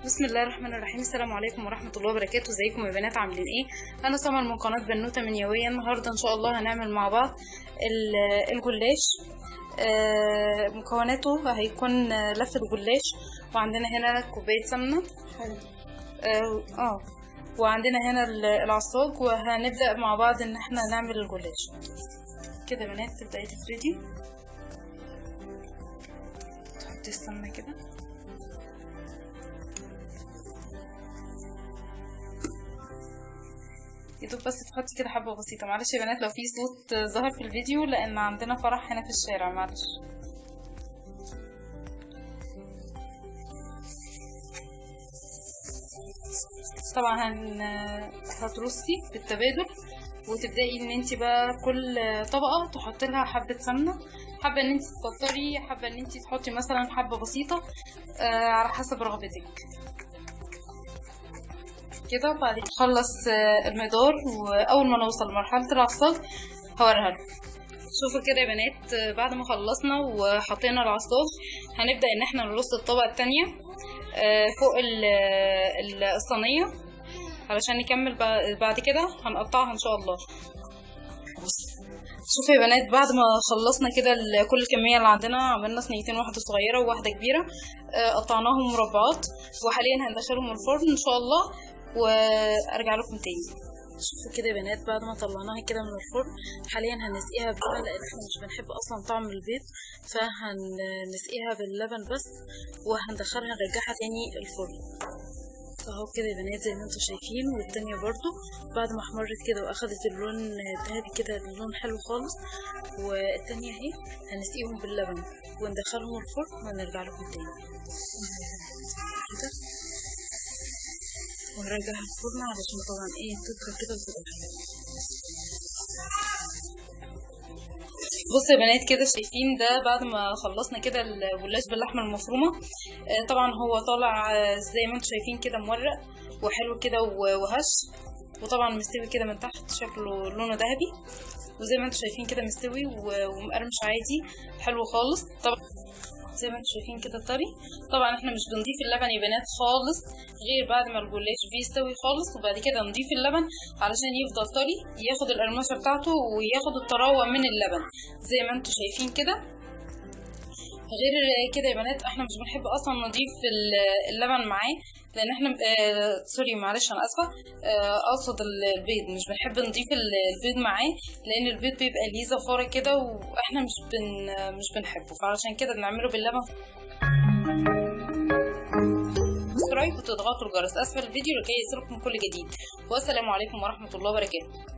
بسم الله الرحمن الرحيم. السلام عليكم ورحمة الله وبركاته. ازيكم يا بنات، عاملين ايه؟ انا سمر من قناة بنوته منيويه. النهارده ان شاء الله هنعمل مع بعض الجلاش. مكوناته هيكون لفه جلاش، وعندنا هنا كوباية سمنه وعندنا هنا العصاج، وهنبدا مع بعض ان احنا نعمل الجلاش كده. بنات تبداي تفردي، تحطي السمنة كده، يدوب بس تحطي كده حبه بسيطة. معلش يا بنات لو في صوت ظهر في الفيديو لان عندنا فرح هنا في الشارع، معلش. طبعا هترصي بالتبادل، وتبداي ان انت بقى كل طبقه تحطي لها حبه سمنه، حابة ان انت تكتري، حابة ان انت تحطي مثلا حبه بسيطة على حسب رغبتك كده. بعد نخلص المقدار، واول ما نوصل لمرحلة العصاج هوريها لكم. شوفوا كده يا بنات، بعد ما خلصنا وحطينا العصاج هنبدا ان احنا نرص الطبقة الثانية فوق الصينية علشان نكمل. بعد كده هنقطعها ان شاء الله. شوفوا يا بنات، بعد ما خلصنا كده كل الكمية اللي عندنا، عملنا صينيتين، واحدة صغيرة وواحدة كبيرة، قطعناهم مربعات، وحاليا هندخلهم الفرن ان شاء الله وارجع لكم تاني. شوفوا كده يا بنات، بعد ما طلعناها كده من الفرن حاليا هنسقيها بلبن، لان احنا مش بنحب اصلا طعم البيض، فهنسقيها باللبن بس، وهندخلها نرجعها تاني الفرن. اهو كده يا بنات زي ما انتم شايفين. والتانية برضو بعد ما احمرت كده واخدت اللون الذهبي كده، اللون حلو خالص. والتانية اهي هنسقيهم باللبن وندخلهم الفرن ونرجع لكم تاني كده، ونرجعها الفرن علشان طبعا ايه تطرى كده وتبقى حلوة. بصوا يا بنات كده شايفين ده بعد ما خلصنا كده الجلاش باللحمه المفرومه. طبعا هو طالع زي ما انتم شايفين كده مورق وحلو كده وهش، وطبعا مستوي كده من تحت، شكله لونه ذهبي، وزي ما انتم شايفين كده مستوي ومقرمش عادي حلو خالص. طبعا زي ما انتم شايفين كده طري. طبعا احنا مش بنضيف اللبن يا بنات خالص غير بعد ما الجلاش بيستوي خالص، وبعد كده نضيف اللبن علشان يفضل طري، ياخد القرمشه بتاعته وياخد الطراوه من اللبن زي ما انتم شايفين كده. غير كده يا بنات احنا مش بنحب اصلا نضيف اللبن معاه، لان احنا sorry معلش انا اسفه، اقصد البيض، مش بنحب نضيف البيض معاه لان البيض بيبقى ليه زفاره كده، واحنا مش بنحبه، فعشان كده بنعمله باللبن. subscribe وتضغطوا الجرس اسفل الفيديو لكي يصلكم كل جديد. والسلام عليكم ورحمة الله وبركاته.